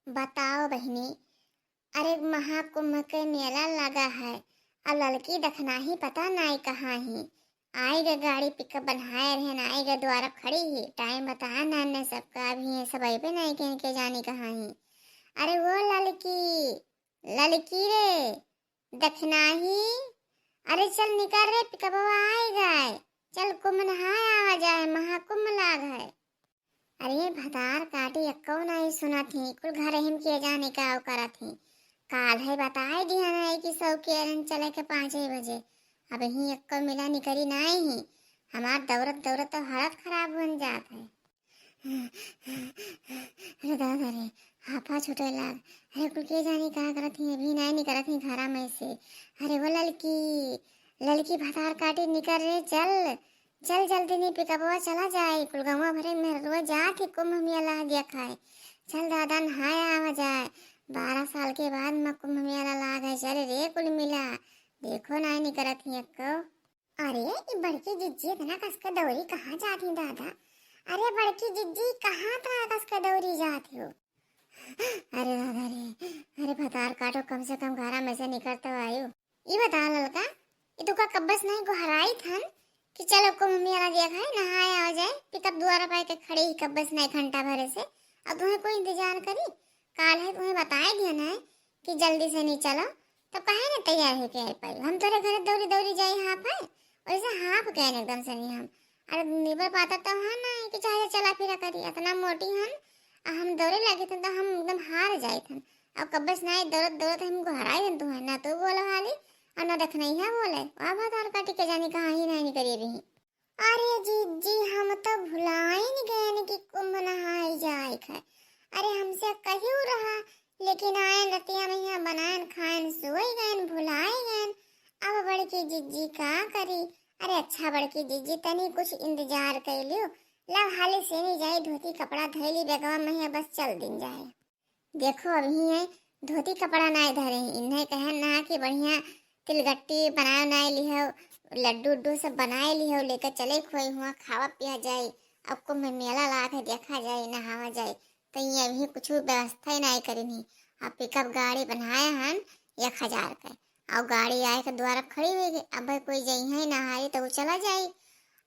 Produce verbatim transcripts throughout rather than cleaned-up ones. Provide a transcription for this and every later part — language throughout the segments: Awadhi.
बताओ बहिनी, अरे महाकुंभ के मेला लगा है, अब ललकी दखनाही पता नाई कहाँ ही। आइगा गाड़ी पिकअप बनाए रहेन, आइगा द्वारा खड़ी ही, टाइम बताए नाने सबका, अभी ये सब अइबे नाई कहेन के जानी कहाँ ही। अरे वो ललकी, ललकी रे, दखनाही, अरे चल निकर रे, पिकअपवा आइगा, चल कुंभ नहाए आवा जाए, महाकुंभ लाग है। अरे भतार काटी एक्को नाई सुनत ही, कुल घरे हिम के जाने का करत ही। काल्है बताए दिहन है कि सौ के रन चले के पाँचे बजे, अबहीं एक्को मिला निकरी नाई ही। हमार दौड़त दौड़त तो हालत खराब बन जात है। अरे दादा रे, हाफा छूटे लाग। अरे कुल के जानी का करत ही, अभी नाई निकरत ही घरा में से। अरे वो ललकी, ललकी भतार काटी निकर रे, चल, चल जल्दी नी पिकअपवा चला जाए, कुल गौवा भरे मेहरुआ जात ही कुंभ मेला देखाए। चल दादा नहाए आवा जाए, बारह साल के बाद में कुंभ मेला लाग है, चल रे कुल मिला, देखो नाई निकरत ही एक्को। अरे ई बड़की जिज्जी इतना कस के दौरी कहाँ जात ही दादा? अरे बड़की जिज्जी कहाँ इतना कस के दौरी जात हो? अरे दादा रे, अरे भतार काटो, कम से कम घरा में से निकर तो आयो। ई बता ललका, ई तुका कब्बस नाई गोहराई थन कि चलो कुंभ मेला देखाए, नहाए आ जाए, पिकअप द्वारा पाए के खड़े ही कब्बस नाई घंटा भरे से, अब तुम्हें कोई इंतजार करी? काल्है तुम्हें बताए दिया ना कि जल्दी से नहीं चलो, तब काहे ना तैयार होके आई पाई? हम तोरे घरे दौड़ी दौड़ी जाई हाफ है, वैसे हाफ गए एकदम से नहीं हम। अरे निबर पाता तो है ना कि चाहे चला फिरा करी, इतना मोटी हन, आ हम दौड़े लगे थे तो हम एकदम हार जाए थे। अब कब्बस ना दौड़त दौड़त हम गोहराई हन तुम्हें, ना तो बोलो हाली और ना दखनैया बोले। वाह भतार काटी के जानी कहाँ ही नहीं निकरी अभी। अरे जिज्जी, हम तो भुलाइन गएन कि कुंभ नहाए जाए है। अरे हमसे कहियो रहा, लेकिन आयन रतिया में यहाँ बनायन खायन सोई गएन, भुलाए गएन। अब बड़की जिज्जी का करी? अरे अच्छा बड़की जिज्जी, तनी कुछ इंतजार कर लियो। लाओ हाली सेनी जाई, धोती कपड़ा धैली बेगवा में है, बस चल दिन जाए। देखो अभी है धोती कपड़ा नाई धरे ही, इन्हें कहन ना कि बढ़िया तिलगट्टी बनाए नाई लिहो, लड्डू उड्डू सब बनाए लिहो, लेकर चले खोई हुआ खावा पिया जाए। अब कुंभ मेला लाग है, देखा जाए, नहावा जाए, तो ये अभी कुछ व्यवस्था ही नाई करी नहीं। अब पिकअप गाड़ी बनाए हन एक हजार के, और गाड़ी आए के द्वारा खड़ी हुई गई। अब भाई कोई जइहे नहाए तो वो चला जाए।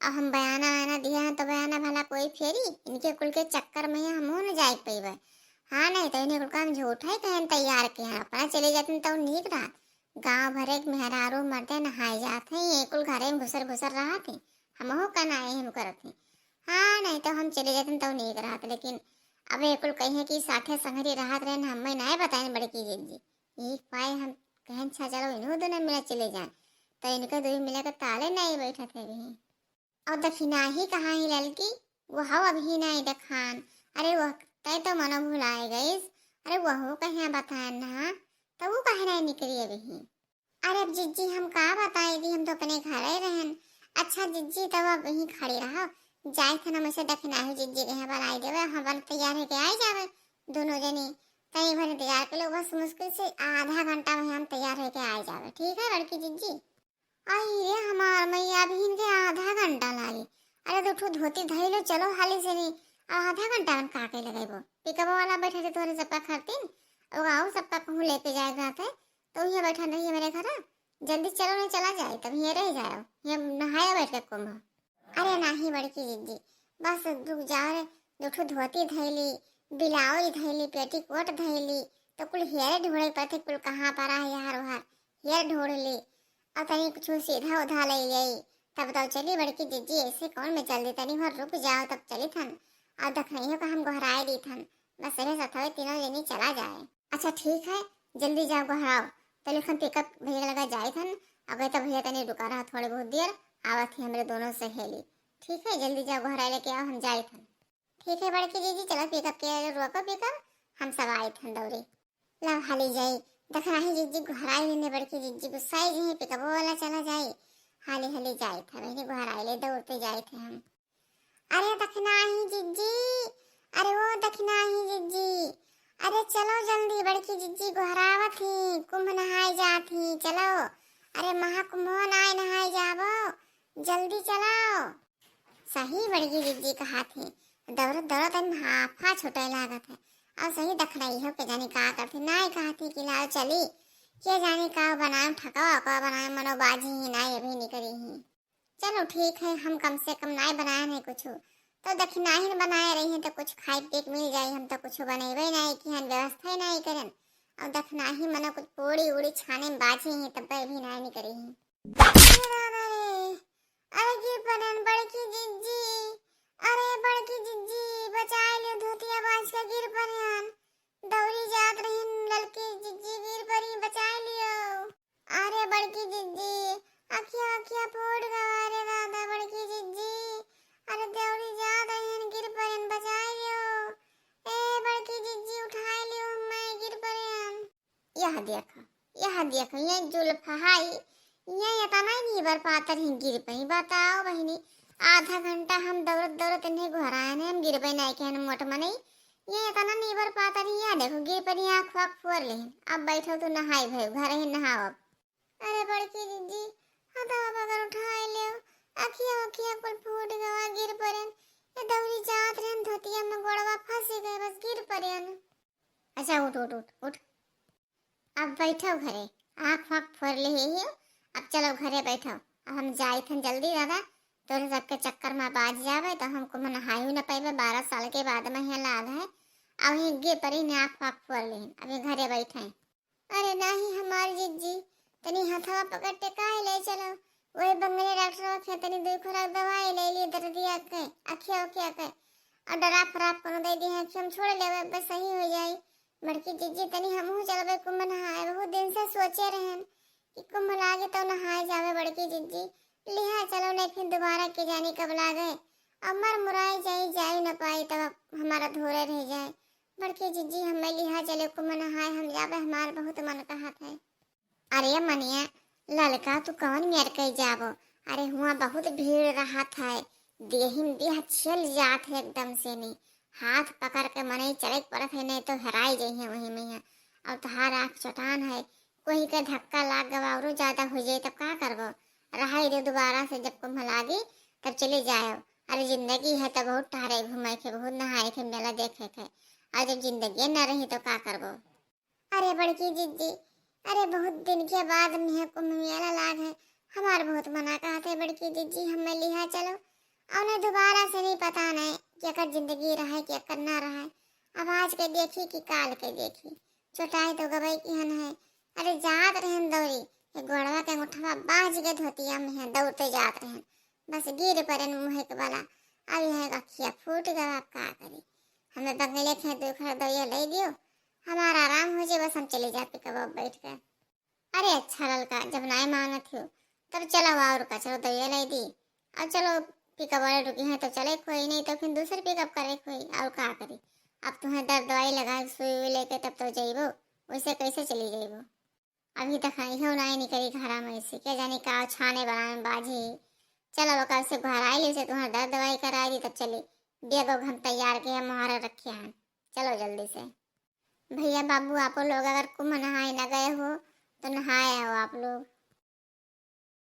अब हम बयाना आना दिया है तो बयाना भला कोई फेरी? इनके कुल के चक्कर में हम न जाए पैबे। हाँ नहीं तो इन्हें कुल का हम झूठा ही कहन तैयार के हैं, अपना चले जाते तो नीक रहा। गाँव भरे के मेहरारू मर्दे नहाए जात हैं, ये कुल घरे में घुसर घुसर रहत हैं, हमहू का नाई हम करत हैं। हाँ नहीं तो हम चले जाते तो नीक रहत, लेकिन अब ये कुल कहिए कि साथे संगरी रहत रहे न, हमें नाई बताए बड़की जिज्जी। यही पाए हम कहन छा चलो इन्हों दोनों मिला चले जाए, तो इनके दो मिला के ताले नाई बैठत है भी। और दखिनाही कहाँ ही ललकी? वो हव अभी नाई देखान। अरे वो तय तो मनो भुलाए गईस। अरे वहू कहिया बताए ना, तो वो कहे नाई निकरी अभी। अरे अब जिज्जी हम का बताई दी, हम तो अपने घरे रहन। अच्छा जिज्जी तब अब यहीं खड़ी रहो, जाए थे ना मुझसे दखिनाही जिज्जी के यहाँ बुलाई देवे, हम अपन तैयार होके आई जावे दोनों जनी। तई भर इंतजार कर लो, बस मुश्किल से आधा घंटा में हम तैयार होके आई जावे, ठीक है बड़की जिज्जी? आई रे हमार मैया, अभी इनके आधा घंटा लागे। अरे दो ठो धोती धई लो, चलो हाली से नहीं, अब आधा घंटा में का के लगेबो? पिकअप वाला बैठा थे तोहरे सबका खरतीन, ओगाओ सबका कहूँ लेके जाए रहत है, तो ये बैठा रही मेरे घर। जल्दी चलो, नहीं चला जाए, तब ये रह जाओ, ये नहाया बैठ के कुंभ। अरे नाही बड़की जिज्जी, बस रुक जाओ रे, दो ठो धोती धैली, ब्लाउज धैली, पेटीकोट धैली, तो कुल हेयर ढूंढे पड़ते, कुल कहाँ पर है यार वहार, हेयर ढूंढ ली, और तनी कुछ सीधा उधा ले जाई, तब तो चली बड़की जिज्जी, ऐसे कौन में जल्दी, तनी भर रुक जाओ तब चली थन, और दखनैयो का हम गोहराए दी थन, बस यही सथवे तीनों जनी चला जाए। अच्छा ठीक है, जल्दी जाओ गोहराओ, तले हम पिकअप भैया लगा जाए थन, अगर तो भैया तनी रुका रहा थोड़े बहुत देर, आवत ही हमरे दोनों सहेली। ठीक है, जल्दी जाओ गोहराए लेके आओ, हम जाए थन। ठीक है बड़की जिज्जी, चलो पिकअप के रोको पिकअप, हम सब आए थन दौड़े। ला हाली जाई, दखनाही जिज्जी गोहराई लेने बड़की जिज्जी गुस्साई जी, पिकअप वाला चला जाई। हाली हाली जाए थे बहनी गोहराई ले दौड़ते जाए थे हम। अरे दखनाही जिज्जी, अरे वो दखनाही जिज्जी, अरे चलो जल्दी, बड़की जिज्जी गोहरावत ही, कुंभ नहाए जात ही, चलो। अरे महाकुंभ नाय नहाए जाबो, जल्दी चलो। सही बड़की जिज्जी कहा थी, दौड़त दौड़त हम हाफा छूटे लागत है। और सही दखनई हो के जानी का करती, नाई कहती कि लाओ चली, के जानी का बनाए ठकवा का बनाए, मनो बाजी ही नाई अभी निकरी ही। चलो ठीक है, हम कम से कम नाई बनाए नहीं कुछ, तो दखिनाही न बनाए रही हैं तो कुछ खाए पिए के मिल जाई। हम तो कुछ बनेबे नहीं कि हम व्यवस्था ही नहीं करन, और दखिनाही मनो कुछ पूड़ी उड़ी छाने में बाजी हैं तब भी नाई निकरी ही। अरे दादा रे, अरे गिर पड़न बड़की जिज्जी, अरे बड़की जिज्जी बचाए लियो धोतिया बाज के गिर पड़न, दौरी जात रहिन ललकी जिज्जी गिर पड़ी बचाए लियो। अरे बड़की जिज्जी, अखिया अखिया फूट गवा रे दादा बड़की जिज्जी, अरे दौरी जात रहिन गिर पड़न बचाए लियो, ए बड़की जिज्जी उठाए लियो हमें गिर पड़न। यह देख, यह देख, ये जुल्फ हाई, ये इतना ही नीबर पातर ही गिर पई। बताओ बहिनी, आधा घंटा हम दौड़त दौड़त इन्हें घराए ने, हम गिरबे नहीं के मोट मनई, ये इतना नीबर पातर ही, या देखो गिर पड़ी, आँख वाँख फोर लेहिन। अब बैठो तू नहाई भई, घर ही नहाओ अब। अरे बड़की जिज्जी, हथवा पकड़ उठाए ले, अखिया उखिया कुल फूट गवा गिर पड़ेन, ये दौरी जात रहन धोतिया में गोड़वा फंसी गए बस गिर पड़ेन। अच्छा उठ उठ उठ उठ, अब बैठो घरे, आँख फाँख फोर ले ही हो। अब चलो घरे बैठो, अब हम जाइत हन जल्दी दादा, तोरे सबके चक्कर में बाज जावे तो हमको मन नहाई न पाइबे, बारह साल के बाद में यहाँ लाग है। अब यहीं गे परी ने आँख फाँख फोर लेहिन, अब ये घरे बैठे। अरे नाही हमार जिज्जी, तनी हथवा पकड़ टेकाए ले चलो, वही बंगले डॉक्टर के तनी दुई खुराक दवाई ले लिए दर्दिया के, अखिया उखिया के, और डराप फराप कोनो दे दी है कि हम छोड़ लेवे बस सही हो जाई। बड़की जिज्जी तनी हमहू चलबे कुंभ नहाए, बहुत दिन से सोचे रहन कि कुंभ लागे तो नहाए जावे बड़की जिज्जी। लिहा चलो नहीं फिर दोबारा के जानी कब लागे, अमर मुराई जाई जाई न पाई तब हमारा धोरे रह जाए। बड़की जिज्जी हमें लिहा चले कुंभ नहाए, हम जाबे हमार बहुत मन कहत है। अरे मनिया ललका तू कौन मेर कई जाबो, अरे हुआ बहुत भीड़ रहत है, देहिम देह छिल जात है एकदम से नहीं, हाथ पकड़ के मनई चले के पड़त है, नहीं तो हेराई जइहे वही में है। और तहार आँख चटान है, कोई के धक्का लाग गवा औरो ज्यादा हो जाए तब का करबो? रहाई दे दोबारा से जब कुंभ लागी तब चले जाए। अरे जिंदगी है तब बहुत टहरे घूमे के, बहुत नहाए के, मेला देखे के, और जब जिंदगी न रही तो का करबो? अरे बड़की जिज्जी, अरे बहुत दिन के बाद में कुंभ मेला लाग है, हमार बहुत मना कहत है बड़की जिज्जी हमें लिहा चलो। और उन्हें दोबारा से नहीं पता नहीं कि एकर जिंदगी रहे कि एकर ना रहे। अब आज के देखी कि काल के देखी, चोटाई तो गबई की हन है। अरे जात रहन दौरी, ये गोड़वा के अंगूठवा बाज के धोतिया में है, दौड़ते जात रहन, बस गिर पड़न मुँह के बला। अब यह अखिया फूट गवा, अब का करी? हमें बंगले के दो खर दौरिया ले दियो, हमारा आराम हो जाए, बस हम चले जाते कब बैठ कर। अरे अच्छा ललका, जब नाय मानत हो तब चलो और का, चलो दौरिया ले दी। अब चलो पिकअप वाले रुकी हैं तो चले कोई, नहीं तो फिर दूसरे पिकअप करे कोई, और का करी? अब तुम्हें दर्द दवाई लगाए सुई उई लेके तब तो जइबो, वैसे कैसे चली जइबो? अभी तक इहो नाय निकली घरा में से, क्या जाने का छाने बनाए में बाजी। चलो ओकर से घर आई ली से तुम्हारा दर्द दवाई कराई दी तब चली। बैग वैग हम तैयार के हम वहाँ रखे हैं, चलो जल्दी से। भैया बाबू आपो लोग अगर कुंभ नहाए न गए हो तो नहाए आओ आप लोग।